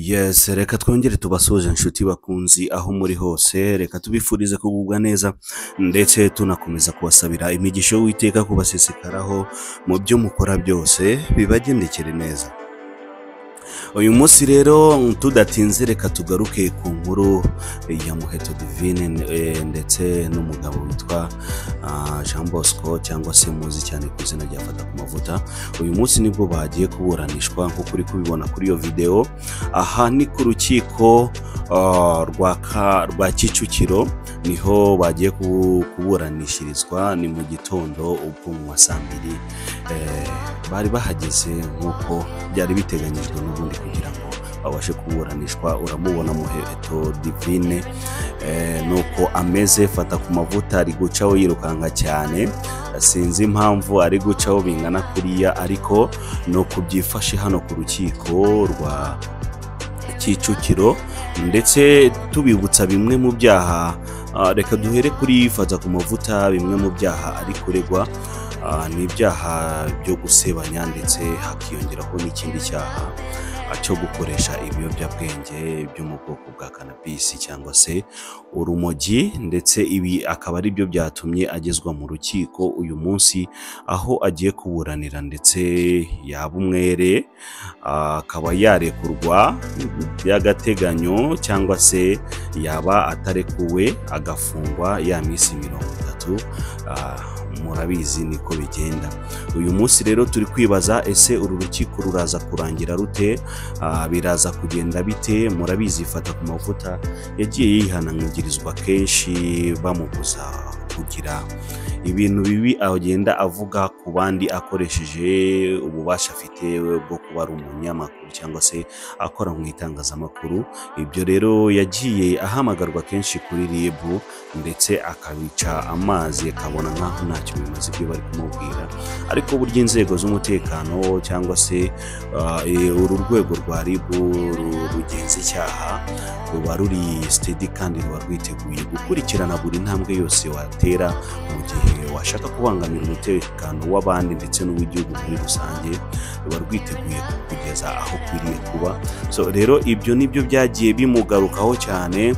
Yes, reka twongere tubasuhuze inshuti bakunzi aho muri hose, reka tubifurize kugubwa neza ndetse tunakomeza kubasabira imigisha y'Uwiteka kubasesekaraho mu byo mukora byose bibagendekere neza. Uyu munsi rero tudatinze reka tugaruke ku nkuru ya Muheto Divine ndetse n'umugabo witwa Jean Bosco cyangwa se muzi cyane ku izina rya Fatakumavuta. Uyu munsi nibwo bagiye kuburanishwa nk'uko uri kubibona kuri iyo video. Aha ni ku rukiko rwa Kicukiro niho bagiye kuburanishirizwa, ni mu gitondo ubwo mu ma saa mbiri bari bahageze nk'uko byari biteganyijwe n'ubundi kugira ngo babashe kuburanishwa. Uramubona Muheto Divine nuko ameze, Fatakumavuta ari gucaho yirukanka cyane, sinzi impamvu ari gucaho bingana kuriya, ariko nuko byifashe hano ku rukiko rwa Kicukiro. Ndetse tubibutsa bimwe mu byaha, reka duhere kuri Fatakumavuta. Bimwe mu byaha ari kuregwa ni ibyaha byo gusebanya ndetse hakiyongeraho n'ikindi cyaha cyo gukoresha ibiyobyabwenge byo mu bwoko bwa cannabis cyangwa se urumogi, ndetse ibi akaba ari byo byatumye agezwa mu rukiko uyu munsi aho agiye kuburanira, ndetse yaba umwere akaba yarekurwa by'agateganyo cyangwa se yaba atarekuwe agafungwa ya minsi 30. Murabizi niko bigenda. Uyu munsi rero turi kwibaza ese uru rukiko ruraza kurangira rute, biraza kugenda bite? Murabizi Fatakumavuta yagiye yihanangirizwa kenshi bamubuza kugira ibintu bibi agenda avuga ku bandi akoresheje ububasha afite bwo kuba ari umunyamakuru cyangwa se akora mu itangazamakuru. Ibyo rero yagiye ahamagarwa kenshi kuri RIB ndetse akabica amazi akabona nkaho ntacyo bimaze ibyo bari kumubwira, ariko burya inzego z'umutekano cyangwa se uru rwego rwa RIB rugenza icyaha ruba ruri steady kandi ruba rwiteguye gukurikirana buri ntambwe yose watera mu gihe washaka kubangamira umutekano w'abandi ndetse n'uw'igihugu muri rusange, ruba rwiteguye kugeza aho ukwiriye kuba. So rero ibyo nibyo byagiye bimugarukaho cyane,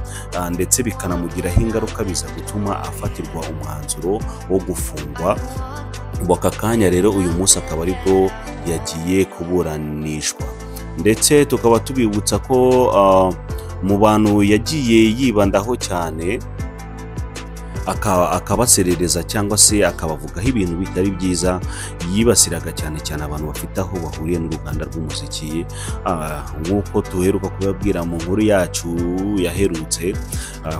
ndetse bikanamugiraho ingaruka, biza gutuma afatirwa umwanzuro wo gufungwa. Ubu aka kanya rero uyu munsi akaba aribwo yagiye kuburanishwa, ndetse tukaba tubibutsa ko mu bantu yagiye yibandaho cyane akabaserereza cyangwa se akabavugaho ibintu bitari byiza, yibasiraga cyane cyane abantu bafite aho bahuriye n'uruganda rw'umuziki. Nk'uko tuheruka kubabwira mu nkuru yacu yaherutse,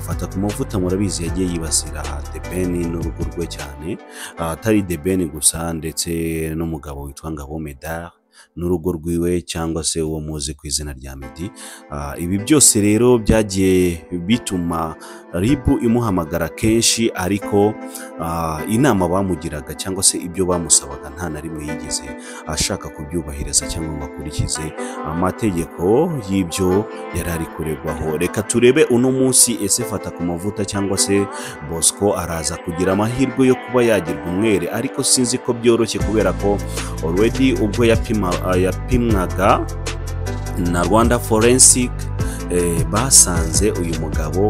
Fatakumavuta murabizi yagiye yibasira The Ben n'urugo rwe cyane, atari The Ben gusa ndetse n'umugabo witwa Ngabo Medard n'urugo rwiwe cyangwa se uwo muzi ku izina rya Meddy. Ibi byose rero byagiye bituma RIB imuhamagara kenshi, ariko inama bamugiraga cyangwa se ibyo bamusabaga nta na rimwe yigeze ashaka kubyubahiriza cyangwa ngo akurikize amategeko y'ibyo yari ari kuregwaho. Reka turebe uno munsi ese Fatakumavuta cyangwa se Bosco araza kugira amahirwe yo kuba yagirwa umwere, ariko sinzi ko byoroshye kubera ko already ubwo yapimwaga na Rwanda Forensic basanze uyu mugabo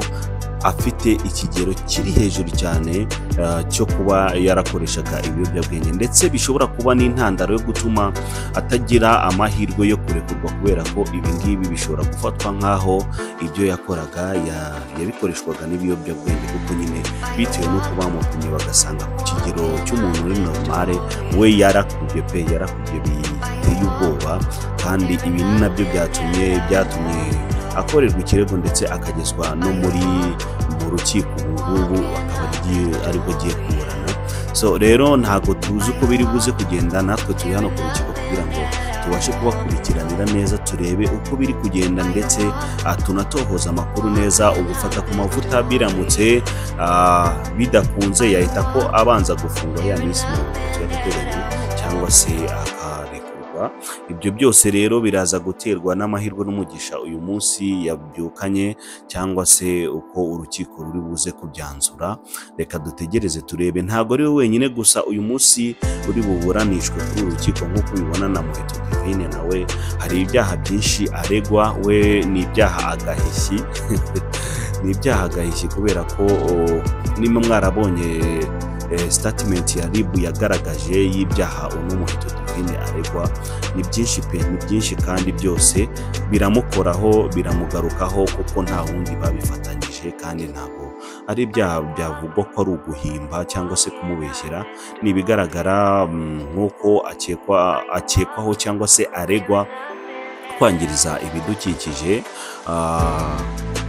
afite ikigero kiri hejuru cyane cyo kuba yarakoreshaga ibiyobyabwenge, ndetse bishobora kuba n'intandaro yo gutuma atagira amahirwe yo kurekurwa, kubera ko ibi ngibi bishobora gufatwa nk'aho ibyo yakoraga yabikoreshwaga n'ibiyobyabwenge, kuko nyine bitewe n'uko bamupimye bagasanga ku kigero cy'umuntu uri normale we yarakubye pe, yarakubye biteye ubwoba. Kandi ibi ni nabyo byatumye akorerwa ikirego ndetse akagezwa no mu rukiko ubu ngubu akaba aribwo agiye kuburana. So rero ntabwo tuzi uko biri buze kugenda, natwe turi hano ku rukiko kugira ngo tubashe kubakurikiranira neza, turebe uko biri kugenda ndetse tunatohoza amakuru neza. Ubu Fatakumavuta biramutse bidakunze yahita ko abanza gufungwa ya minsi 30 y'agateganyo cyangwa se akarekurwa. kubabarirwa. Ibyo byose rero biraza guterwa n'amahirwe n'umugisha uyu munsi yabyukanye, cyangwa se uko urukiko ruri buze kubyanzura. Reka dutegereze turebe. Ntabwo ari we wenyine gusa uyu munsi uri buburanishwe kuri uru rukiko, nk'uko ubibona na Muheto Divine nawe hari ibyaha byinshi aregwa. We ni ibyaha agahishyi ni ibyaha agahishyi, kubera ko nimba mwarabonye statement ya RIB yagaragaje y'ibyaha uno Muheto Divine aregwa, ni byinshi pe, ni byinshi, kandi byose biramukoraho, biramugarukaho, kuko nta wundi babifatanyije, kandi ntabwo ari ibyaha byavugwa ko ari uguhimba cyangwa se kumubeshyera. Ni ibigaragara, nk'uko akekwaho cyangwa se aregwa kwangiriza ibidukikije,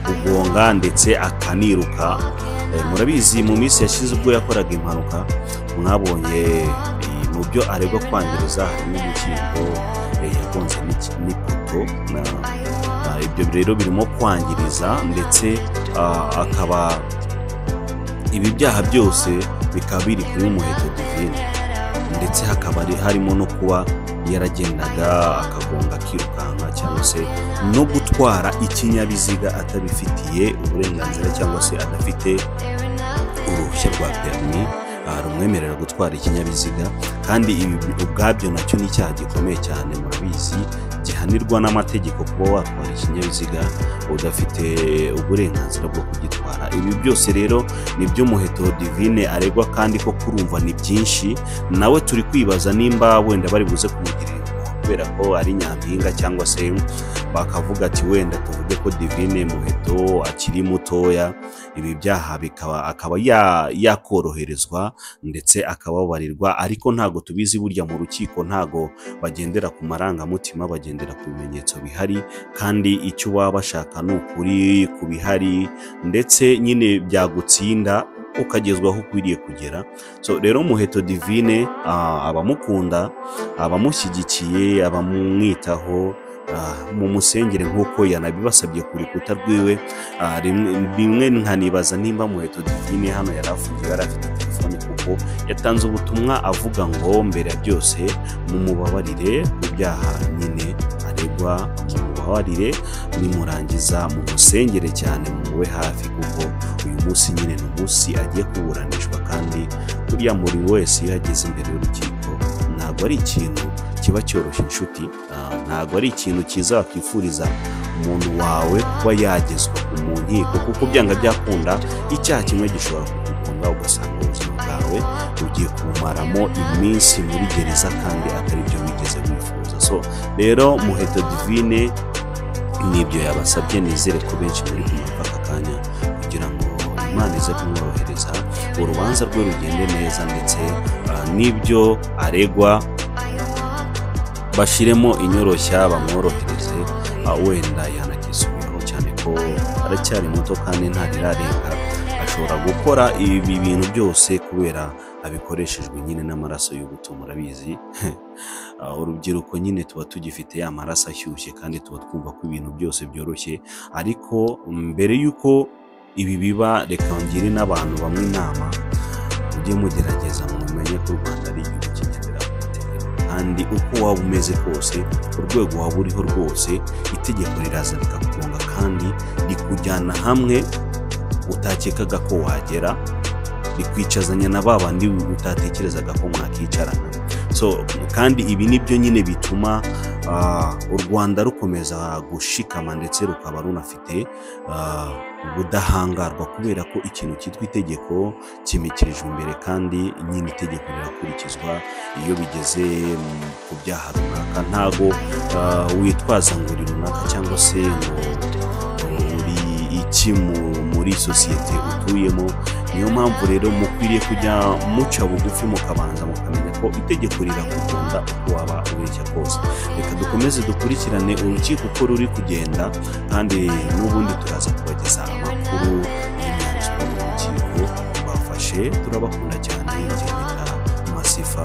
kugonga ndetse akaniruka. Murabizi mu minsi yashize ubwo yakoraga impanuka, mwabonye mu byo aregwa kwangiriza harimo umukindo, yagonze n'ipoto. Ibyo rero birimo kwangiriza, ndetse akaba ibi byaha byose bikaba biri kuri Muheto Divine, ndetse hakaba harimo no kuba yaragendaga akagonga akirukanka, cyangwa se no gutwara ikinyabiziga atabifitiye uburenganzira, cyangwa se adafite uruhushya rwa permis rumwemerera gutwara ikinyabiziga. Kandi ibi ubwabyo nacyo ni icyaha gikomeye cyane, murabizi, gihanirwa n'amategeko, kuba watwara ikinyabiziga udafite uburenganzira bwo kugitwara. Ibi byose rero ni byo Muheto Divine aregwa, kandi ko kurumva ni byinshi. Nawe turi kwibaza nimba wenda bari buze kumugirira impuhwe kubera ko ari nyampinga, cyangwa se bakavuga ati wenda tuvuge ko Divine Muheto akiri mutoya, ibi byaha bikaba akaba yakoroherezwa ndetse akababarirwa. Ariko ntago tubizi, burya mu rukiko ntago bagendera ku marangamutima, bagendera ku bimenyetso bihari, kandi icyo baba bashaka ni ukuri ku bihari, ndetse nyine byagutsinda ukagezwa aho ukwiriye kugera. So rero Muheto Divine, abamukunda, abamushyigikiye, abamwitaho, mu musengere nk'uko yanabibasabye ku rukuta rwiwe. Rimwe nkanibaza nimba Muheto Divine hano yari afungiwe yari afite telefone, kuko yatanze ubutumwa avuga ngo mbere ya byose mumubabarire ku byaha nyine aregwa, mumubabarire, nimurangiza mumusengere cyane, mumube hafi, kuko uyu munsi nyine ni umunsi agiye kuburanishwa. Kandi buriya muri wese iyo ageze imbere y'urukiko ntabwo ari ikintu kiba cyoroshye inshuti, ntabwo ari ikintu cyiza wakwifuriza umuntu wawe kuba yagezwa mu nkiko, kuko byanga byakunda icyaha kimwe gishobora kukugonga ugasanga ubuzima bwawe ugiye kubumaramo iminsi muri gereza, kandi atari byo wigeze wifuza. So rero Muheto Divine nibyo yabasabye, nizere ko benshi muri kumva aka kanya, kugira ngo Imana ize kumworohereza urubanza rwe rugende neza, ndetse n'ibyo aregwa bashiremo inyoroshya bamworohereze, wenda yanakisubiraho, cyane ko aracyari muto kandi ntarirarenga, ashobora gukora ibi bintu byose kubera abikoreshejwe nyine n'amaraso y'ubuto. Murabizi urubyiruko nyine tuba tugifite ya maraso ashyushye, kandi tuba twumva ko ibintu byose byoroshye. Ariko mbere y'uko ibi biba, reka ngire n'abantu bamwe inama, mujye mugerageza mumenye ko u Rwanda ari igihugu kigendera ku mategeko, kandi uko waba umeze kose, urwego waba uriho rwose, itegeko riraza rikakugonga kandi rikujyana hamwe utakekaga ko wagera, rikwicazanya na ba bandi utatekerezaga ko mwakicarana. So kandi ibi nibyo nyine bituma u Rwanda rukomeza gushikama, ndetse rukaba runafite ubudahangarwa, kubera ko ikintu cyitwa itegeko kimikirijwe imbere, kandi nyine itegeko rirakurikizwa iyo bigeze ku byaha runaka. Ntago witwaza ngo uri runaka cyangwa se ngo uri iki muri sosiyete utuyemo. Niyo mpamvu rero mukwiriye kujya muca bugufi, mukabanza mukamenya ko itegeko rirakugunda uko waba ubeshya kose. Reka dukomeze dukurikirane urukiko uko ruri kugenda, kandi n'ubundi turaza kubageza amakuru y'imyanzuro urukiko rwafashe. Turabakunda cyane. Njye nitwa Masifa.